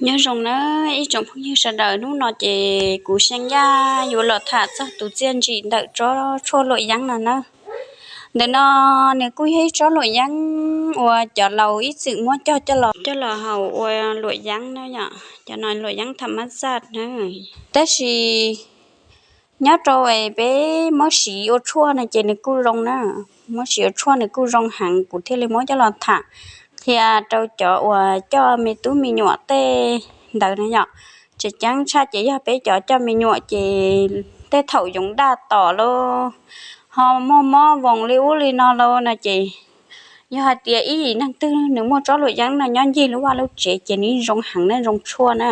Nyob zoo nawb ib tsoom phooj ywg sawv daws, hnub no ces kuv Xeeb Yaj yuav los tham txog tus txiaj ntsim ntawm tsob tshuaj luam yeeb no nawb. Ntawm no nws kuj yog ib tsob luam yeeb uas cov laus ib txwm muab cog coj los, coj los haus ua luam yeeb na yom, cov no luam yeeb tham mab xaj na. Tab sis nyob rau peb muab siv ua tshuaj no ces nws kuj zoo na, muab siv ua tshuaj nws kuj zoo heev, kuv thiaj li muab coj los tham qhia rau cov uas coj me tub me nyuam tej ntawd na yom. Tseem ceeb tshaj ces yog peb cov coj me nyuam ces tej thaum yoov daj tom lauj, ho muaj mob voos li ub li no lauj no ces yog hais tias ib yim neeg twg nws muaj tsob luam yeeb no nyob ncig lub vaj lub tsev ces nws zoo heev na, zoo tshuaj na.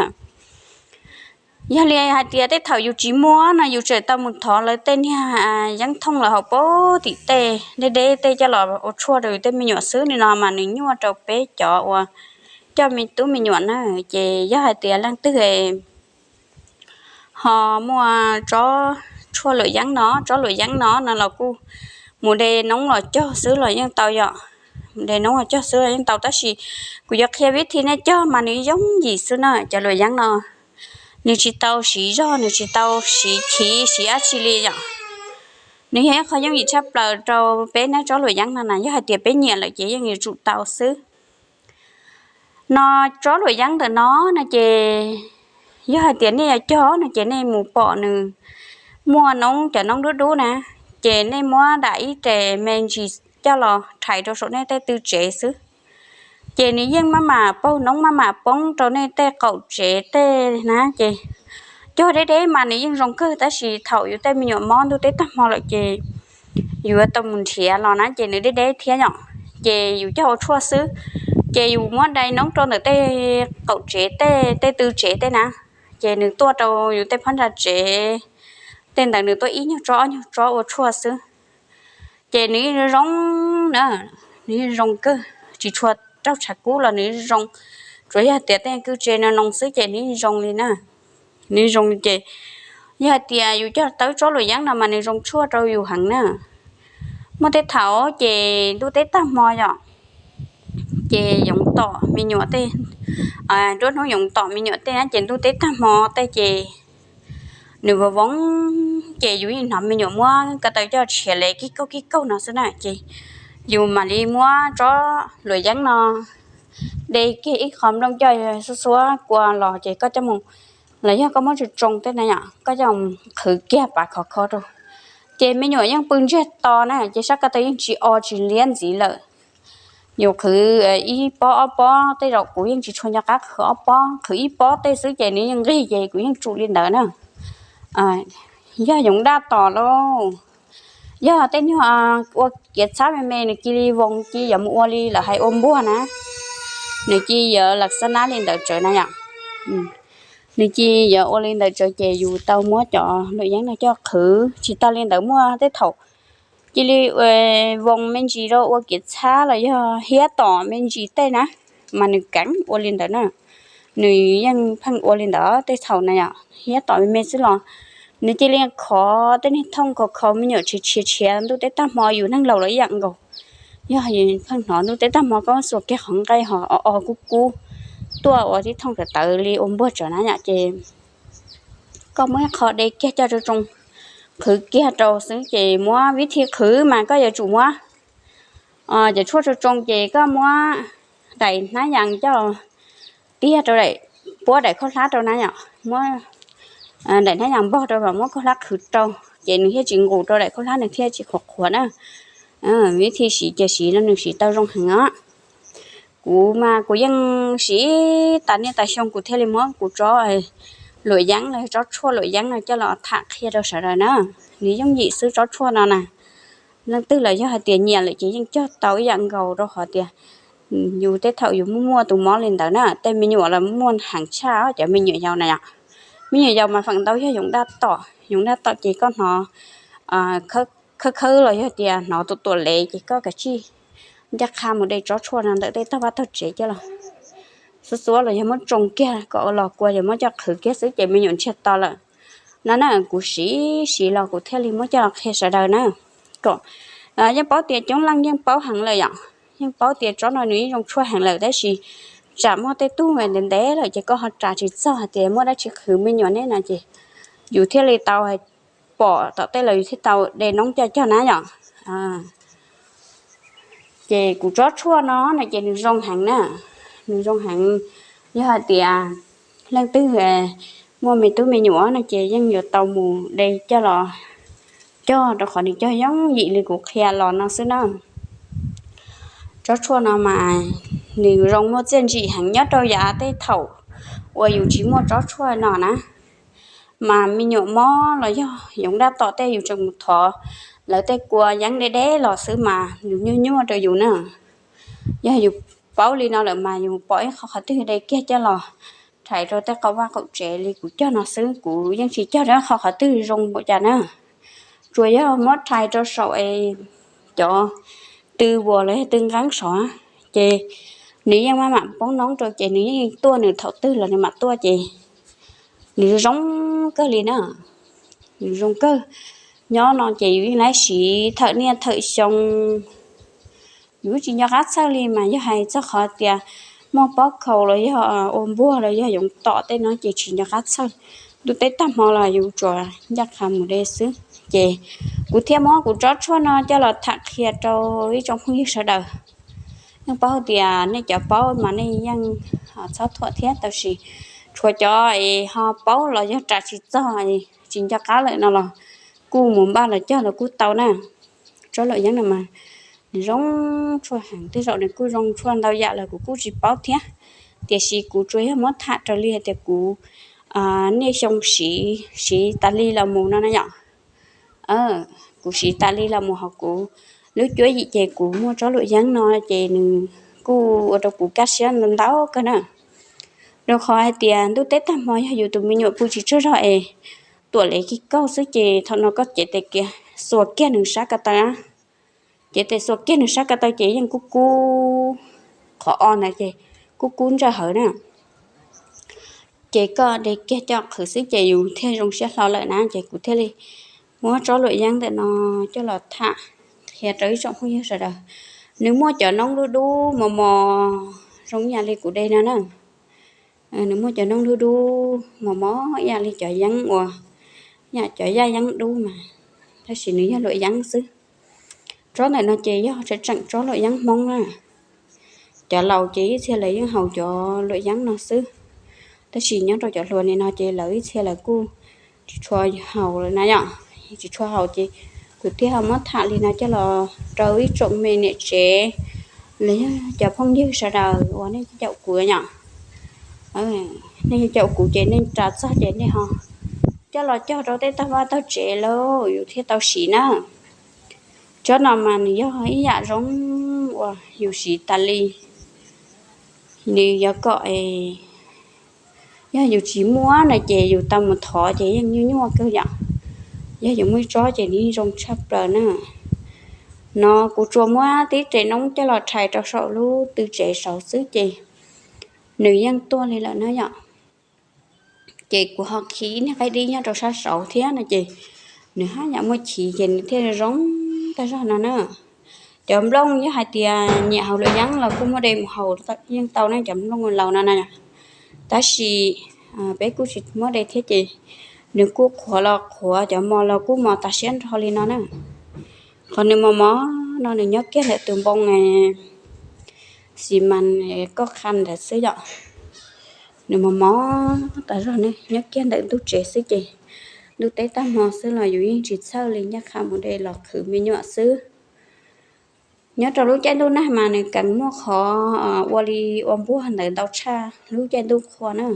Yog li hais tias tej thaum yus tsis muaj no yus tseem tau mus thov lawv tej niag yeeb thooj lawv hauv paus tim tej deb deb tej coj los ua tshuaj rau yus tej me nyuam xwb li no mas nws nyuaj rau peb cov uas coj me tub me nyuam na. Ces yog hais tias leej twg ho muaj tsob tshuaj luam yeeb no, tsob luam yeeb no no los kuj mus de noob los cog xwb los yeej tau yom. De noob los cog xwb los yeej tau, tab sis kuv yuav qhia vib thi nej cog mas nws yooj yim xwb na. Cov luam yeeb no nws tsis tau siv zog, nws tsis tau siv chiv siv dab tsi li yom. Nws yog ib qho yooj yim tshaj plaws rau peb nab tsob luam yeeb no na, yog hais tias peb nyiam lawm ces yeej yuav tsum tau xwb. No tsob luam yeeb ntawm no no ces yog hais tias nej yuav cog no ces nej mus pom nws muaj noob, cov noob dub dub na, ces nej muab dam ib res me ntsis coj los rhais rau saum nej tej tw tsev xwb. Ces nws yeej maj mam paug noob maj mam poob rau nej tej qaum tsev tej na, ces cog deb deb mas nws yeej zoo kawg, tab sis thaum yus tej me nyuam mob ntuj teb tag hmo lawm ces yus yuav tau mus nrhiav los na ces nws deb deb thiab yom. Ces yus cog ua tshuaj xwb, ces yus muab dai noob rau ntawm tej qaum tsev tej, tej tw tsev tej na, ces nws tuaj rau yus tej phab ntsa tsev tej ntawd nws tuaj ib nyuag tsob ob nyuag tsob ua tshuaj xwb. Ces nws yeej zoo na, nws yeej zoo kawg, tsis tshua raug tshav kub los nws yeej zoo. Tsuas yog tias tej kwj tse no noo xwb ces nws yeej zoo li na. Nws zoo li ces yog hais tias yus cog tau tsob luam yeeb no mas nws zoo tshuaj rau yus heev na. Muaj tej thaum ces ntuj teb tag hmo yom, ces yoov tom me nyuam tej, nruab hnub yoov tom me nyuam tej na ces ntuj teb tag hmo tej ces nws vov voov, ces yus yeej hnov me nyuam muab ko taw coj tshiav le kib kaug kib kaug no xwb na, ces yus mam li muab tsob luam yeeb no de kiag ib qho nplooj coj xuab xuab kua los ces koj coj mus, los yog koj muab tsoo tsoo tej na yom, koj coj mus qhwv kiag pav khov kho rau, ces me nyuam yeej pw ntsiag to na, ces sab ko taw yeej tsis o tsis liab ntxiv lawm. Yus qhwv ib pob ob pob, tej zaum kuv yeej tsis tshua nco qab qhwv ob pob, qhwv ib pob tej xwb ces nws yeej nqig ces kuv yeej tsum li ntawd na. Yog yoov daj tom lauj, yog tej nyuag ua kiav txhab me me nws cia li voos, cia li yuav mus ua li lawv hais ua npuag na, nws cia li yuav lam xab nab li ntawd tsawv na yom. Nws cia li yuav ua li ntawd tsawv ces yus tau muab cov luam yeeb no coj qhwv. Tsis tas li ntawd muaj tej thaum cia li voos me ntsis rau ua kiav txhab los yog hiab tom me ntsis tej na, mas nws keev ua li ntawd na. Nws yeej pheej ua li ntawd tej thaum na yom, hiab tom me me xwb los nws cia li khov tej niag thooj khov khov me nyuam tshiav tshiav tshiav ntuj teb tag hmo, yus neeg laus los ib yam nkaus. Yog pheej hnov ntuj teb tag hmo koj xuas kiag qhov nqaij ho o o kub kub tuaj ua tib thooj tawv tawv li ua npuag tsawv na yom, ces koj muab ib qho de kiag coj tsoo tsoo, qhwv kiag rau xwb ces muab vib thi qhwv mas koj yuav tsum muab cov tshuaj tsoo tsoo ces koj muab daim hnab yas coj tiag rau daim, puab daim khaub hlab rau na yom, muab daim hnab yas npog rau mas muab khaub hlab qhwv rau, ces nws thiaj tsis nqus rau daim khaub hlab, nws thiaj tsis qhuav qhuav na. Vib thi siv ces siv no nws siv tau zoo heev os. Kuv mas kuv yeej siv tas niaj tas xyoo kuv thiaj li muab kuv tsob luam yeeb los tsob tshuaj luam yeeb no coj los tham qhia rau sawv daws na. Nws yooj yim xwb tsob tshuaj no na. Leej twg los yog hais tias nyiam lawm ces yeej cog tau ib yam nkaus rau qhov tias yus tej thaum yus muaj muaj tus mob li ntawd na, tej me nyuam los muaj heev tshaj cov me nyuam yaus na yom. Me nyuam yaus mas feem ntau yog yoov daj tom, yoov daj tom ces koj hnov khawb khawb los yog tias hnov tus tuam lev ces koj kav tsij ncaj qha mus de tsob tshuaj no ntawm tej tog vaj tog tsev coj los xuab xuab los yog muab tsoo kiag kom ua los kua ces muab coj qhwv kiag xwb ces me nyuam ntsiag to lawm. No na kuv siv siv los kuv thiaj li muab coj los qhia sawv daws na. Kom yeej paub tias coob leej yeej paub heev lawm yom, yeej paub tias tsob no nws yeej zoo tshuaj heev lawm tab sis tsam muaj tej tug ntev ntev lawm ces koj ho ras tsis txog hais tias muaj dab tsi qhwv me nyuam ne no ces yus thiaj li tau pom tom tej los yus thiaj tau de noob coj cog na yom. Ces kuv tsob tshuaj no no ces nws zoo heev na, nws zoo heev. Yog hais tias leej twg muaj me tub me nyuam no ces yeej yuav tau mus de coj los cog rau qhov nws cog yooj yim li kuv qhia los no xwb na. Tsob tshuaj no mas nws zoo muaj txiaj ntsig heev nyob rau yav tej thaum uas yus tsis muaj tsob tshuaj no na. Mas me nyuam mob los yog yoov daj tom tej yus tseem mus thov lawv tej kua yeeb deb deb los xwb mas nws nyuaj nyuaj rau yus na. Yog yus paub li no lawm mas yus pom ib qho qhov twg de kiag coj los rhais rau tej qaum vaj qaum tsev li kuv cog no xwb, kuv yeej tsis cog rau qhov qhov twg zoo npaum cas na. Tsuas yog muab rhais rau saum es cov tw vuas los yog tw nqeeb saud ces nws yeej maj mam poob noob rau ces nws yeej tuaj, nws thaum twg los nws mam tuaj ces nws zoo kawg li na. Nws zoo kawg. Nyob no ces yus yeej laib siv thawm niaj thawm xyoo. Yus tsis nco qab txhawj li mas yog hais txog qhov tias muaj pob khaus los yog ua npuag los yog yoov tom tej no ces tsis nco qab txhawj. Ntuj teb tag hmo los yus tsuas ncaj qha mus de xwb. Ces kuv thiaj muab kuv tsob tshuaj no coj los tham qhia rau ib tsoom phooj ywg sawv daws. Yeej paub tias nej cov paub mas nej yeej txhob thuam thiab, tab sis tshuav cov es ho paub los yog ras tsis txog, tsis nco qab lawm no los kuj mus npaj los cog los kuj tau na. Tsob luam yeeb no mas nws zoo tshuaj heev, tej zaum nws kuj zoo tshuaj ntau yam los kuv kuj tsis paub thiab. Tiam sis kuv tsuas yog muab tham raws li hais tias kuv niaj xyoo siv, siv tas li los mus no na yom. Kuv siv tas li los mus hauv kuv lub cuab yim ces kuv muaj tsob luam yeeb no ces nws kuj ua rau kuv kaj siab ntau ntau kawg na. Rau qhov hais tias ntuj teb tag hmo yog yus tus me nyuam pw tsis tsaug zog es tuam lev kiag kauj xwb ces thaum no koj cev tes kiag xuas kiag nws sab ko taw, cev tes xuas kiag nws sab ko taw ces yeej kub kub, qhov o ntawd ces kub kub ntsawj hawv na. Ces koj de kiag coj qhwv xwb ces yus thiaj zoo siab hlo lawm na. Ces kuv thiaj li muab tsob luam yeeb ntawm no coj los tham qhia rau ib tsoom phooj ywg sawv daws. Nws muaj cov noob dub dub mos mos zoo ib yam li kuv de no na. Nws muaj cov noob dub dub mos mos ib yam li cov yeeb uas, yam cov yaj yeeb dub mas, tab sis nws yog luam yeeb xwb. Tsob ntawm no ces yog tseem tseem tsob luam yeeb Hmoob na. Cov laus ces ib txhia lawv yeej haus cov luam yeeb no xwb, tab sis nyob rau cov hluas nim no ces lawv ib txhia lawv kuj tsis tshua haus lawm na yom. Tsis tshua haus ces kuv thiaj ho muab tham li no coj los rau ib tsoom me niam tsev los yog cov phooj ywg sawv daws uas nej caum kuv yom. Nej caum kuv ces nej ras txog ces nej ho coj los cog rau tej tog vaj tog tsev lauj, yus thiaj tau siv na. Tsob no mas nws yog ib yam zoo uas yus siv tas li, nws yuav kom, yog yus tsis muaj na ces yus tau mus thov ces yeej nyuaj nyuaj kawg yom. Yog yus muaj ib tsob ces nws yeej zoo tshaj plaws na. No kuv tsuas muab tib rev noob coj los rhais rau saum lub tw tsev saud xwb ces nws yeej tuaj li lawm na yom. Ces kuv ho khi niag qaib dib nyob rau sab saud thiab no ces nws haj yam muaj chiv ces nws thiaj zoo tag zog no na. Cov nplooj yog hais tias nyiam haus luam yeeb los kuj muab de mus haus yeej tau ne, cov nplooj laus no na. Tab sis peb kuj tsis muab de thiab ces nws kuj qhuav los qhuav, cov mos los kuj mos tas siab nrho li no na. Qhov nws mos mos no nws nyob kiag ntawm tus npoo xi mas koj qha ntawd xwb yom. Nws mos mos tas zog ne, nyob kiag ntawm ntuj tsev xwb ces ntuj teb tag hmo xwb los yus yeej tsis txhawj li, ncaj qha mus de los qhwv me nyuam xwb. Nyob rau lub caij ntuj nag mas nws kheev muaj qhov ua li ua npuag ntawd ntau tshaj lub caij ntuj qhua na.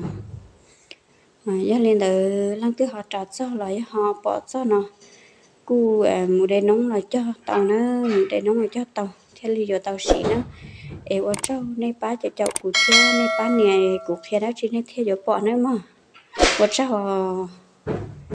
Yog li ntawd leej twg ho ras txog los yog ho pom txog no kuj mus de noob los cog tau na, mus de noob los cog tau thiaj li yuav tau siv na. Es ua tsaug nej pab caum caum kuv thiab nej pab nias kuv qhia dab tsi nej thiaj yuav pom nawb mog. Ua tsaug os.